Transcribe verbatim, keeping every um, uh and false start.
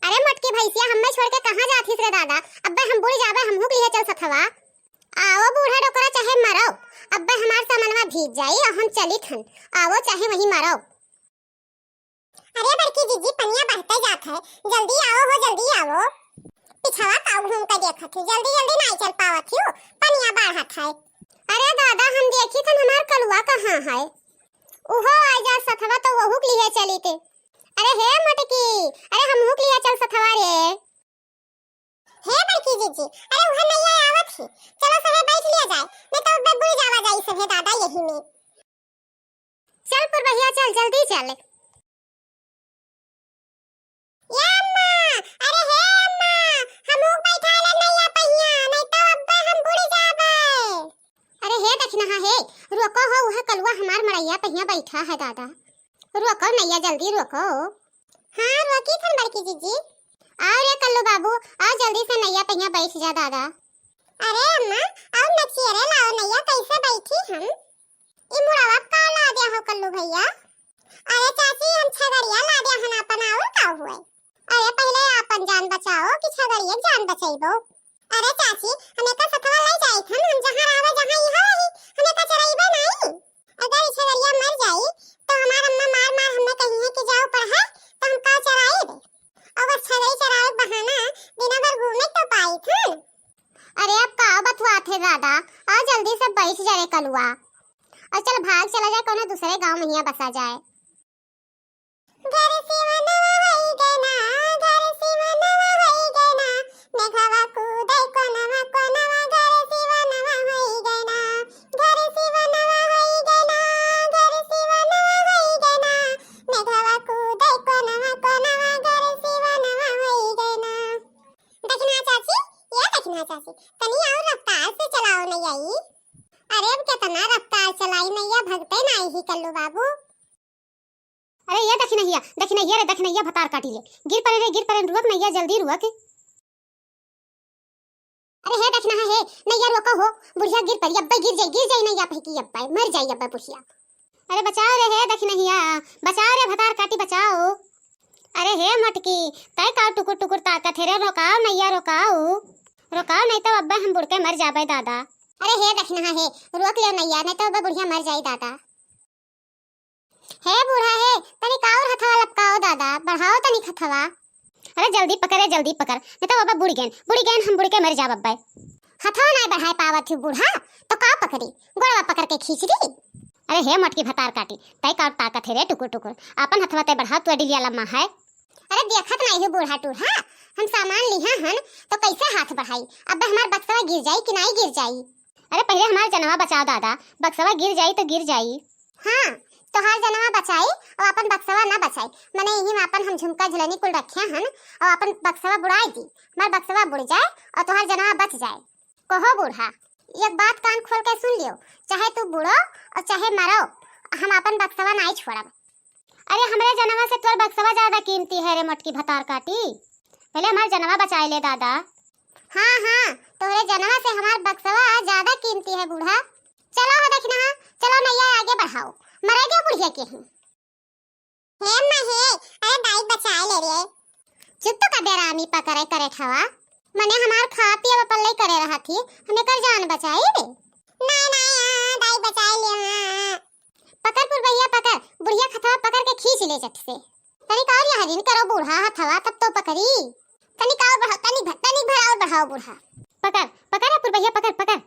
अरे मोटकी भैंसिया, हम्मे छोड़ के कहाँ जात हिस रे दादा? अब्बे हम बुड़ जाबे, हमहू के लिहे चल सथवा। आवो बूढ़ा डोकरा चाहे मरो, अब्बे हमार सामनवा भीज जाई और हम चलित हन। आवो चाहे वहीं मरो। अरे बड़की जीजी, पनिया बढ़ते जात है, जल्दी आवो हो, जल्दी आवो। पिछवा का घूम के देखत ही, जल्दी जल्दी नाई चल पावत ही, पनिया बढ़त है। अरे दादा, हम देखी थन हमार कलुआ कहाँ है? उहो आ जा सथवा तो वहू के लिए चली थे। अरे हे मोटकी, अरे हमहू के लिए चल सथवा रे। हे बड़की जीजी, अरे उहे नैया आवत ही, चलो सभे बैठ लिया जाए, नहीं तो अब्बे बुड़ जावा जाई सभे दादा यही में। चल पुरबहिया चल, जल्दी चल। ए अम्मा, अरे हे अम्मा, हमहू के बैठा ले नैया पहिया, नहीं तो अब्बे हम बुड़ जाबे। अरे हे दखिनहा हे, रोको हो, उहे कलुआ हमार मड़ैया पहिया बैठा है दादा। रोको नैया, जल्दी रोको। हाँ, रोकी थन बड़की जीजी। आओ रे कल्लू बाबू, आओ जल्दी से नैया पहिया बैठ जा दादा। अरे अम्मा, आओ नचियरे लाओ नैया, कैसे बैठी हम? ई मुड़वा का ला दिया हो कल्लू भैया? अरे चाची, हम छगड़िया ला दिया हन आपन, और का हुए? अरे पहले आपन जान बचाओ कि छगड़िया के जान बचैबो? अरे चाची, हम एकर सथवा ले जाइत हन, हम जहाँ रहबे, जहाँ इहाँ रही, हम एकर चरैबे नहीं। अगर ई छगड़िया मर जाई, तो हमार अम्मा मार मार हमें कही है कि जाओ पढ़े, तो हम का चराई दे? और बस छगड़ी चरावे के बहाना दिन भर घूमे तो पाई थन। अरे अब का बतुआत है दादा, आ जल्दी से बैठ जा रे कलुआ, और चल भाग चला जाए कोनो दूसरे गाँव में हियाँ बसा जाए। घर सिवनवा होई गए ना, घर सिवनवा होई गए ना, मेघवा कूदे कोनवा कोनवा, घर सिवनवा होई गए ना, घर सिवनवा होई गए ना, घर सिवनवा होई गए ना, मेघवा कूदे कोनवा कोनवा, घर सिवनवा होई गए ना। दखिनहा चाची, ए दखिनहा चाची, तनी और रफ्तार से चलाओ नैया ई। अरे अब केतना रफ्तार चलाई नैया, भगते नाही ही कल्लू बाबू। अरे ए दखिनहिया, दखिनहिया रे दखिनहिया, भतार काटी ले। गिर परे रे, गिर परे, रुक नैया, जल्दी रुक। अरे हे दखिनहा हे, नैया रोको हो, बुढ़िया गिर परी, अब्बे गिर जाई, गिर जाई नैया पहकी अब्बे, मर जाई अब्बे बुढ़िया। अरे बचाओ रे हे दखिनहिया, बचाओ रे भतार काटी बचाओ। अरे हे मटकी, तै का टुकुर टुकुर ताकत है रे, रोकाओ नैया रोकाओ, रोकाओ नहीं तो अब्बे हम बुड़ के मर जाबे दादा। अरे हे दखिनहा हे, रोक ले नैया, नहीं तो अब्बे बुढ़िया मर जाई दादा। हे बूढ़ा हे, तनिक और हथवा लपकाओ दादा, बढ़ाओ तनिक हथवा। अरे जल्दी पकड़े, जल्दी पकड़, नहीं तो अब्बे बुड़ गएन, बुड़ गएन, हम बुड़ के मर जाब अब्बे। हथवा नाई बढ़ाए पावत ही बूढ़ा, तो का पकड़ी? गोड़वा पकड़ के खींच दी। अरे हे मोटकी भतार काटी, तै का ताकत है रे टुकुर टुकुर, आपन हथवा तै बढ़ाओ, तू डिलिया लम्मा है। अरे देखत नाई हो बूढ़ा टूढ़ा, हम सामान लिहा हन तो कैसे हाथ बढ़ाई? अब्बे हमार बक्सवा गिर जाई कि नाई गिर जाई? अरे पहले हमार जनवा बचाओ दादा, बक्सवा गिर जाई तो गिर जाई। हाँ, तोहार जनवा बचाई और अपन बक्सवा ना बचाई, मने यही में अपन हम झुमका झुलनी कुल रखे हन और अपन बक्सवा बुड़ाई दी, हमार बक्सवा बुड़ जाए और तोहार जनवा बच जाए। कहो बूढ़ा, एक बात कान खोल के सुन लियो, चाहे तू बुड़ो और चाहे मरो, हम अपन बक्सवा नाई छोड़ब। अरे हमरे जनवा से तोर बक्सवा ज्यादा कीमती है रे मोटकी भतार काटी, पहले हमार जनवा बचाए ले दादा। हाँ हाँ, तोहरे जनवा से हमार बक्सवा ज्यादा कीमती है बूढ़ा। चलो हो दखिनहा, चलो नैया आगे बढ़ाओ, मरे दो बुढ़िया के ही। हे अम्मा हे, अरे दाई बचाए ले रे। चुप तो का बेरामी पकड़े करे ठवा, मने हमार खा पिए पल्ले करे रहा थी, हमें कर जान बचाई रे। नाई नाई, हाँ, दाई बचाए ले हाँ। पकड़ पुरबहिया पकड़, बुढ़िया खथवा पकड़ के खींच ले चट से। तनिक और यहरिन करो बूढ़ा हथवा तब तो पकड़ी। तनिक और बढ़ाओ, तनिक भ-, तनिक भर और बढ़ाओ बूढ़ा। पकड़, पकड़ रे पुरबहिया पकड़, पकड़।